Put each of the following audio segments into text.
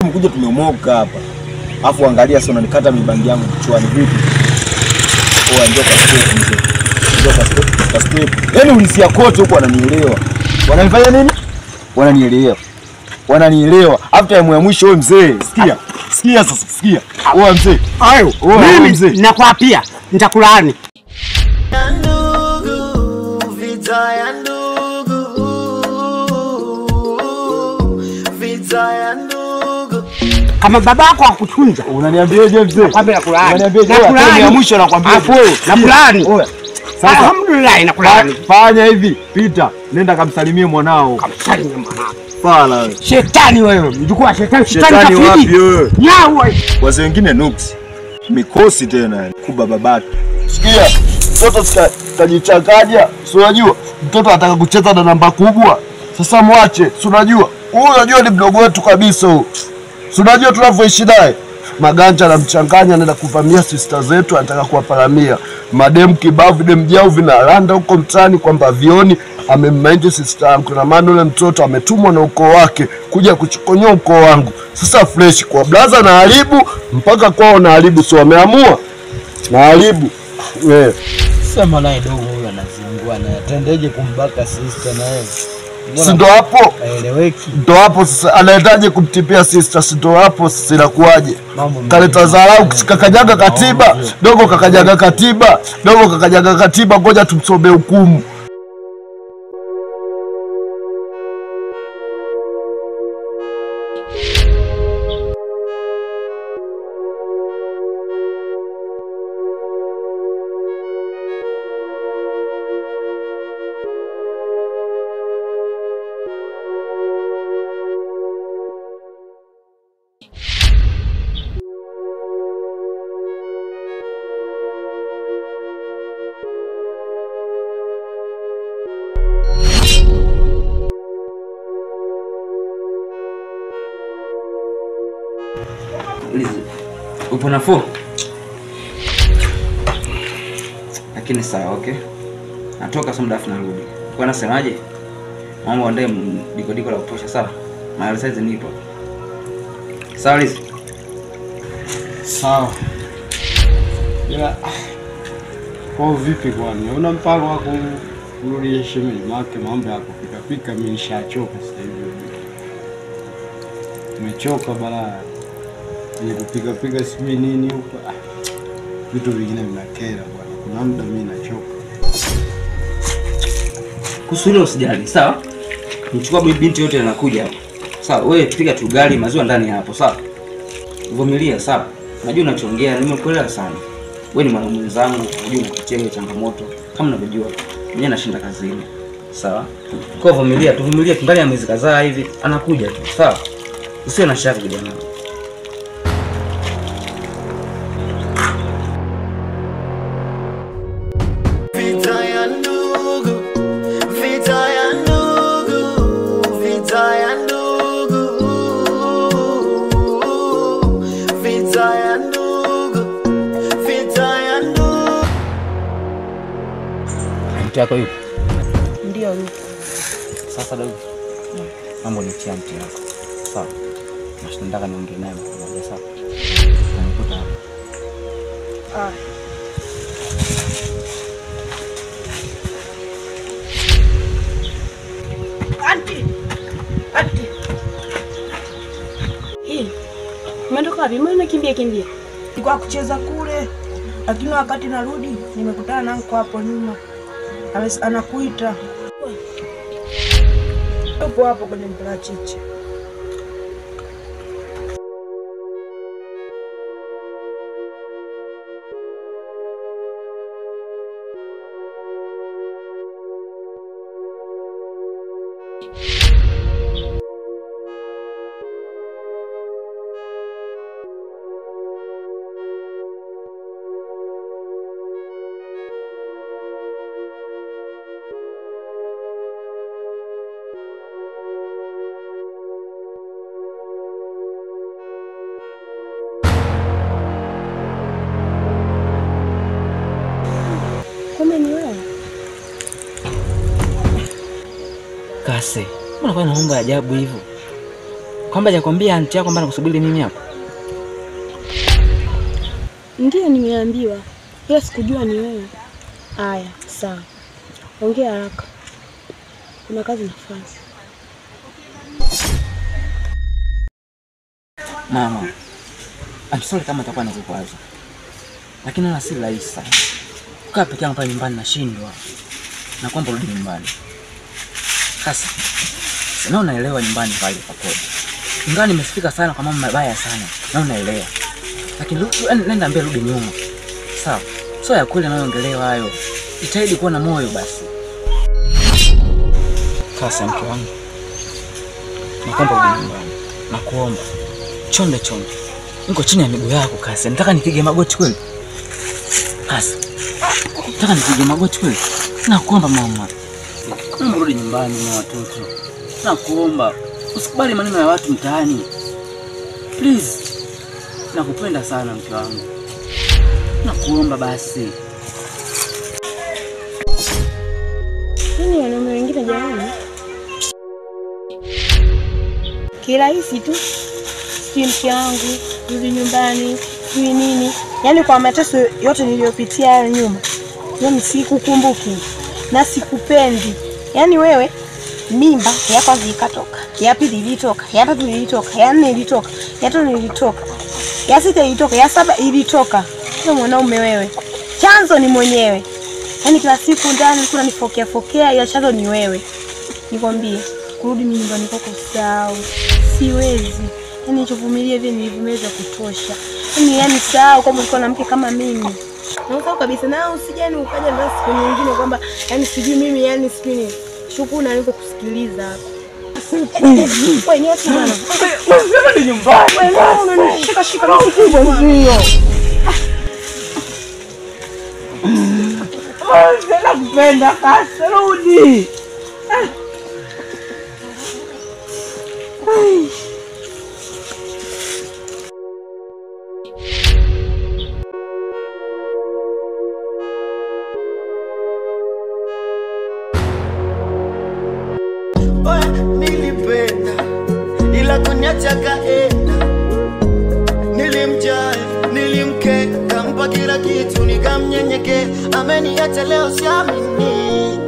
Tumekuja tumeomoka hapa. Alafu angalia sasa unanikata mibangi yangu kichwani vipi? Oa njoo kwa step mzee. Njoo kwa step, kwa step. Yaani ulisia kote huko wananielewa. Wananifanya nini? Wananielewa. Wananielewa. After time ya mwisho wewe mzee, sikia. Sikia sasa, sikia. Wewe mzee. Ayo, mimi nakwapia nitakulaani. Ndugu, vita ya ndugu, vita ya ndugu. Kama babako akutunza, unaniambiaje mzee? Nakwambia nakulaani. Unaniambiaje? Nakulaani ya mwisho nakwambia. Afu wewe nakulaani. Sasa alhamdulillah nakulaani. Fanya hivi, pita, nenda kamsalimie mwanao. Kamsalimie mwanao. Fala wewe. Shetani wewe, mjukuu wa shetani, shetani wapi wewe? Nyawe. Wazee wengine nuksi. Mikosi tena kuba babake. Sikia, mtoto kajichanganya, si unajua mtoto anataka kucheza na namba kubwa. Sasa mwache, si unajua. Huyu unajua ni mdogo wetu kabisa huyu. Si unajua tunavyoishi naye. Maganja anamchanganya, anaenda kuvamia sister zetu, anataka kuwaparamia. Madem kibavu, dem jao vinaranda huko mtaani kwamba vioni amemmind sister yangu, na maana yule mtoto ametumwa na ukoo wake kuja kuchokonyoa ukoo wangu. Sasa fresh kwa blaza na haribu mpaka kwao na haribu, sio wameamua na haribu. Wewe sema naye dogo huyu anazingua na atendeje kumbaka sister na yeye? Si ndo hapo haeleweki. Ndo hapo sasa anahitaji kumtipia sister, si ndo hapo sasa inakuaje? Kaleta dharau, kakajaga katiba, dogo kakajaga katiba, dogo kakajaga katiba, ngoja tumsomee hukumu. Upo nafuu? Lakini sawa, okay. Natoka sasa muda afu narudi. Kwa nasemaje? Mambo andae diko diko la kutosha sawa? Mahali saizi nipo. Sawa Liz? Sawa. Ila kwa vipi kwani? Una mpango wa kumrudisha shemeji? Maana mambo ya kupika pika mimi nishachoka sasa hivi. Nimechoka balaa. Ni kupika pika sijui nini huko. Vitu vingine vinakera bwana. Kuna muda mimi nachoka. Kuhusu hilo usijali, sawa? Mchukua binti yote anakuja hapa. Sawa, wewe piga tu ugali maziwa ndani hapo, sawa? Vumilia, sawa? Najua unachoongea, nimekuelewa sana. Wewe ni mwanamume mwenzangu, unajua unapitia hiyo changamoto kama unavyojua. Mimi nashinda kazini. Sawa? Kwa vumilia, tuvumilie ndani ya miezi kadhaa hivi anakuja tu, sawa? Usiwe na shaka kijana. Vita ya ndugu, vita ya ndugu, vita ya ndugu, vita ya ndugu, vita ya ndugu. Mtu yako yupo? Ndio yupo. Sasa dogo, mambo ni chia mtu yako. Sawa. Nataka niongee naye mara moja, sawa? Nanikuta hapa. Ah. Auntie. Auntie. Hii. Umeondoka wapi? Mbona unakimbia kimbia? Nilikuwa kucheza kule. Lakini wakati narudi nimekutana na uncle hapo nyuma. Anakuita. Yupo hapo kwenye mparachichi. Kumbe ni wewe. Kase, mbona kwa mambo ya ajabu hivyo? Kwamba hajakwambia anti yako kwamba nakusubiri mimi hapa? Ndiyo nimeambiwa. Ila sikujua ni wewe. Aya, sawa. Ongea haraka. Kuna kazi nafanya. Mama, I'm sorry kama nitakuwa nakukwaza. Lakini naona si rahisi sana. Kukaa peke yangu pale nyumbani nashindwa. Na kwamba rudi nyumbani. Sasa, na unaelewa nyumbani pale pakoje. Ingawa nimefika sana kwa mambo mabaya sana. Na unaelewa. Lakini nenda mbele rudi nyuma. Sawa. Sio ya kweli nayoongelewa hayo. Jitahidi kuwa na moyo basi. Sasa mke wangu, nakuomba rudi nyumbani. Nakuomba. Chonde chonde. Niko chini ya miguu yako Kasi. Nataka nipige magoti kweli. Kasi. Nataka nipige magoti kweli. Nakuomba mama. Naomba rudi nyumbani na watoto. Nakuomba usikubali maneno ya watu mtaani. Please. Nakupenda sana mke wangu. Nakuomba basi. Nini wanaume wengine jamani? Kirahisi tu. Sijui mke wangu, rudi nyumbani, sijui nini. Yaani kwa mateso yote niliyopitia hayo nyuma, mimi sikukumbuki na sikupendi. Yaani wewe mimba ya kwanza ikatoka, ya pili ilitoka, ya tatu ilitoka, ya nne ilitoka, ya tano ilitoka, ya sita ilitoka, ya saba ilitoka. Wewe mwanaume wewe, chanzo ni mwenyewe. Yaani kila siku ndani kuna nifokea fokea, ila chanzo ni wewe. Nikwambie, kurudi mimi nyumbani kwako sawa, siwezi. Yaani nilichovumilia hivi nilivumilia kutosha. Yaani sawa kama ulikuwa na mke kama mimi. Na usahau kabisa na usijani ukaja na siku nyingine kwamba yaani sijui mimi yaani sijui nini. Shukuru na nilipokusikiliza hapa. Wewe ni wapi bwana? Wewe ni nyumbani. Wewe unanishika shika mkubwa ndio. Wewe nakupenda Kasi, rudi. Nilipenda ila kuniacha kaenda. Nilimjali, nilimkeka, mpa kila kitu nikamnyenyekea. Ameniacha leo siamini.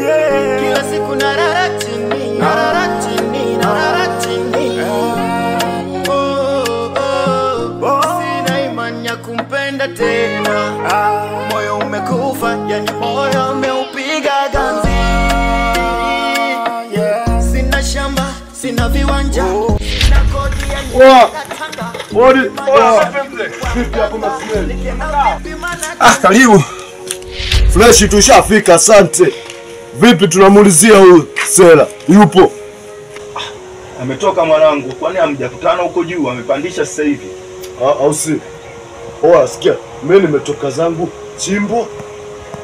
Yeah. Kila siku narara chini, narara chini, narara chini. Oh, oh, oh. Sina imani ya kumpenda tena. Moyo umekufa, yani moyo umeupiga ganzi. Sina shamba, sina viwanja, sina kodi ya nyumba. Odi. Vipi hapo masimeli? Ah, karibu. Fresh tushafika, asante. Vipi tunamuulizia huyu Sela? Yupo? Ametoka mwanangu, kwani hamjakutana huko juu? Amepandisha sasa hivi. Au si? Oa, sikia, mimi nimetoka zangu chimbo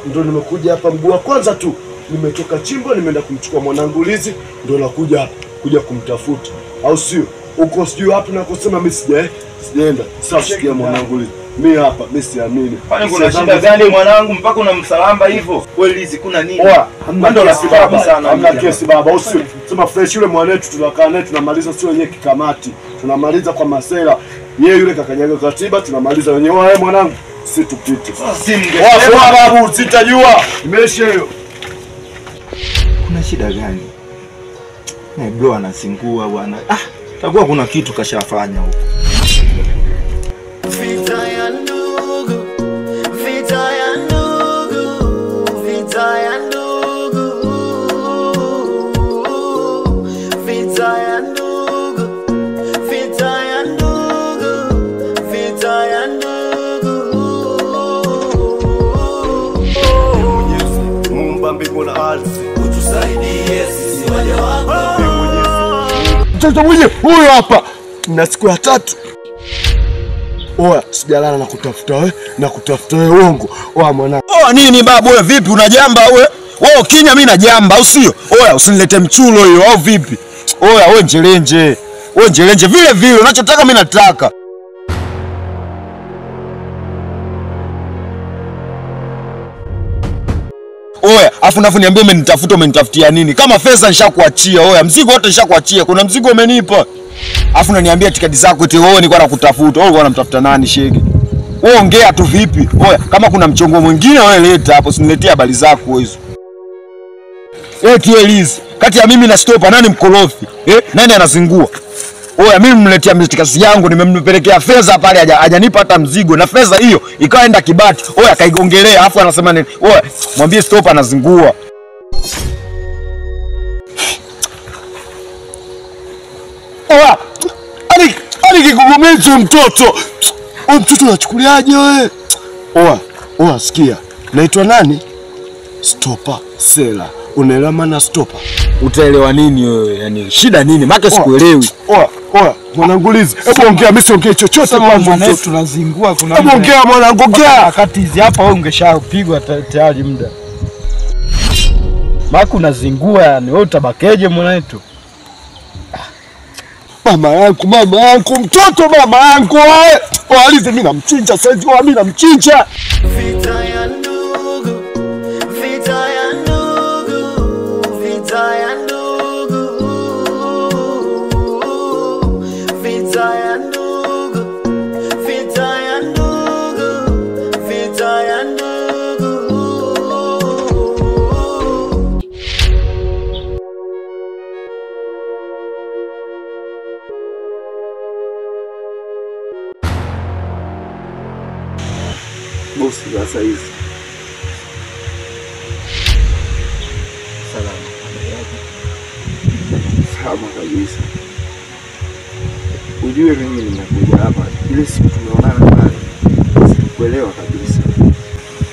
ndio nimekuja hapa mguu wa kwanza tu. Nimetoka chimbo nimeenda kumchukua mwanangu Lizi ndio nakuja hapa kuja kumtafuta. Au sio? Uko sijui wapi na kusema mimi sijaenda. Sasa sikia mwanangu Lizi. Mimi hapa mimi siamini. Kwani kuna shida gani mwanangu mpaka unamsalamba hivyo? Wewe Lizi kuna nini? Oa, hamna kesi baba sana. Hamna kesi baba, au sio? Sema fresh yule mwanetu tunakaa naye tunamaliza sio wenyewe kikamati. Tunamaliza kwa masela. Yeye yule kakanyaga katiba tunamaliza wenyewe. Wewe mwanangu si tupite. Si mngesema babu sitajua. Imeisha hiyo. Kuna shida gani? Na bro anasingua bwana. Ah, takuwa kuna kitu kashafanya huko. Vita ya ndugu, vita ya ndugu, vita ya ndugu, vita ya ndugu, vita ya ndugu, vita ya ndugu. Mwenyezi Muumba mbingu na ardhi, utusaidie sisi waja wako. Mtoto mwenye huyu hapa na siku ya tatu. Oa, sijalala na kutafuta wewe, na kutafuta wewe uongo. Oa mwanangu. Oa nini babu wewe vipi unajamba wewe? Wewe kinya mimi najamba au sio? Oa usinilete mchulo hiyo au vipi? Oa wewe njelenje. Wewe njelenje vile vile unachotaka mimi nataka. Oya, afu unavoniambia umenitafuta, umenitafutia nini? Kama fedha nishakuachia, oya, mzigo wote nishakuachia. Kuna mzigo umenipa. Afu unaniambia tikadi zako eti wewe nilikuwa nakutafuta. Wewe ulikuwa unamtafuta nani shege? Wewe ongea tu vipi? Oya, kama kuna mchongo mwingine wewe leta hapo, usiniletee habari zako hizo. Eti Eliz, kati ya mimi na Stopa nani mkorofi? Nani anazingua? Oya, mimi nimletea mtikazi yangu, nimempelekea fedha pale, hajanipa hata mzigo na fedha hiyo ikaenda Kibati. Oya, kaigongelea afu anasema nini? Oya, mwambie Stopa anazingua. Oya, ani kigugumizi mtoto. Huyu mtoto unachukuliaje wewe? Oya, oya sikia. Naitwa nani? Stopa Sela. Unaelewa maana Stopa? Utaelewa nini wewe? Yaani shida nini? Maana sikuelewi. Oya, oya, mwanangu Liz, hebu ongea, mimi siongee chochote kwanza. Mwanangu tunazingua kuna. Hebu ongea mwanangu, ongea. Wakati hizi hapa wewe ungeshapigwa tayari muda. Maana unazingua yani wewe utabakeje mwanetu? Mama yangu, mtoto mama yangu. Oya Liz, mimi namchinja sasa hivi, mimi namchinja. Vita ya ndugu, vita ya ndugu, vita ya ndugu, vita ya ndugu, vita ya ndugu, vita ya ndugu. Bosi za saizi. Salama. Salama kabisa. Ujue mimi nimekuja hapa ile siku tumeonana pale, sikuelewa kabisa.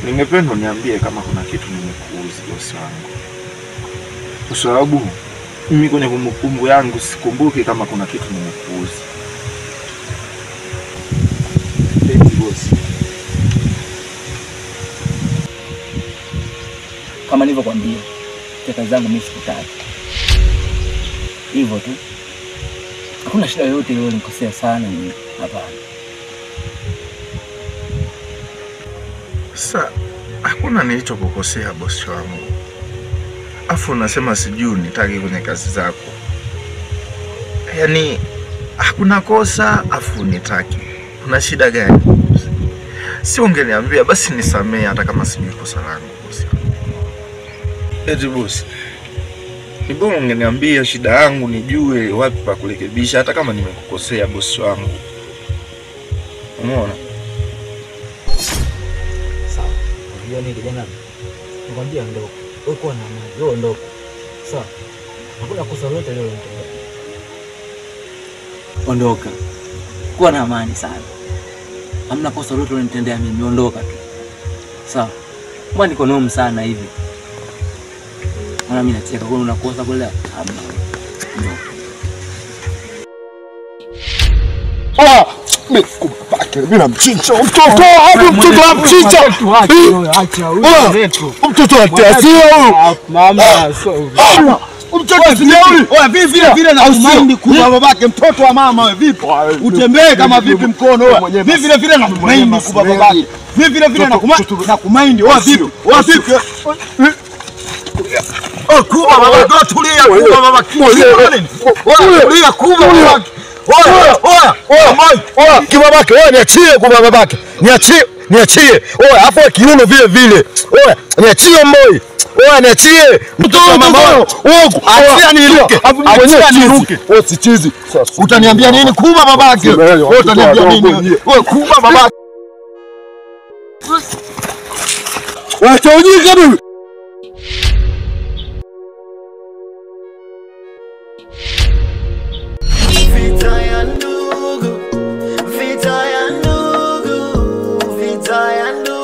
Ningependa uniambie kama kuna kitu nimekuuzi bosi wangu. Kwa sababu mimi kwenye kumbukumbu yangu sikumbuki kama kuna kitu nimekuuzi. Eti bosi, kama nilivyokuambia, kazi zangu mimi sikutaki. Hivyo tu. Hakuna shida yoyote ile nikosea sana mimi. Hapana. Sasa hakuna nilichokukosea bosi wangu. Afu unasema sijui nitaki kwenye kazi zako. Yaani hakuna kosa afu nitaki. Kuna shida gani? Si ungeniambia basi nisamee hata kama sijui kosa langu bosi wangu. Eti bosi, ni bora ungeniambia shida yangu nijue wapi pa kurekebisha hata kama nimekukosea bosi wangu. Umeona? Sawa. Unajua nini kijana? Nikwambia ondoka. Wewe kuwa na amani. Wewe ondoka. Sawa. Hakuna kosa lolote leo nitendea. Ondoka. Kuwa na amani sana. Hamna kosa lolote unanitendea mimi. Ondoka tu. Sawa. Mbona niko nomu sana hivi? Mwana mimi nacheka kwa unakosa kule. Hamna. Ah, mimi kubaki, mimi namchinja mtoto, hadi mtoto namchinja. Acha huyu letu. Mtoto atiasia huyu. Mama, so. Mtoto atiasia. Oya vipi vile vile na kumaindi kwa babake mtoto wa mama wewe vipi? Utembee kama vipi mkono wewe? Mimi vile vile na kumaindi kwa babake. Mimi vile vile na kumaindi oya vipi? Oya vipi? Oh, kuba baba, tulia kuba baba. Tulia kuba baba. Oya, oya, oya, oya, kibabake, oya niachie kuba babake. Niachie, niachie. Oya, hapo kiuno vile vile. Oya, niachie mboi. Oya, niachie. Mtoto mama. Oya, achia niruke. Achia niruke. Oya, sichizi. Utaniambia nini kuba babake? Wewe utaniambia nini? Oya, kuba babake. Wacha ujinga mimi. Vita ya ndugu, vita ya ndugu, vita ya ndugu.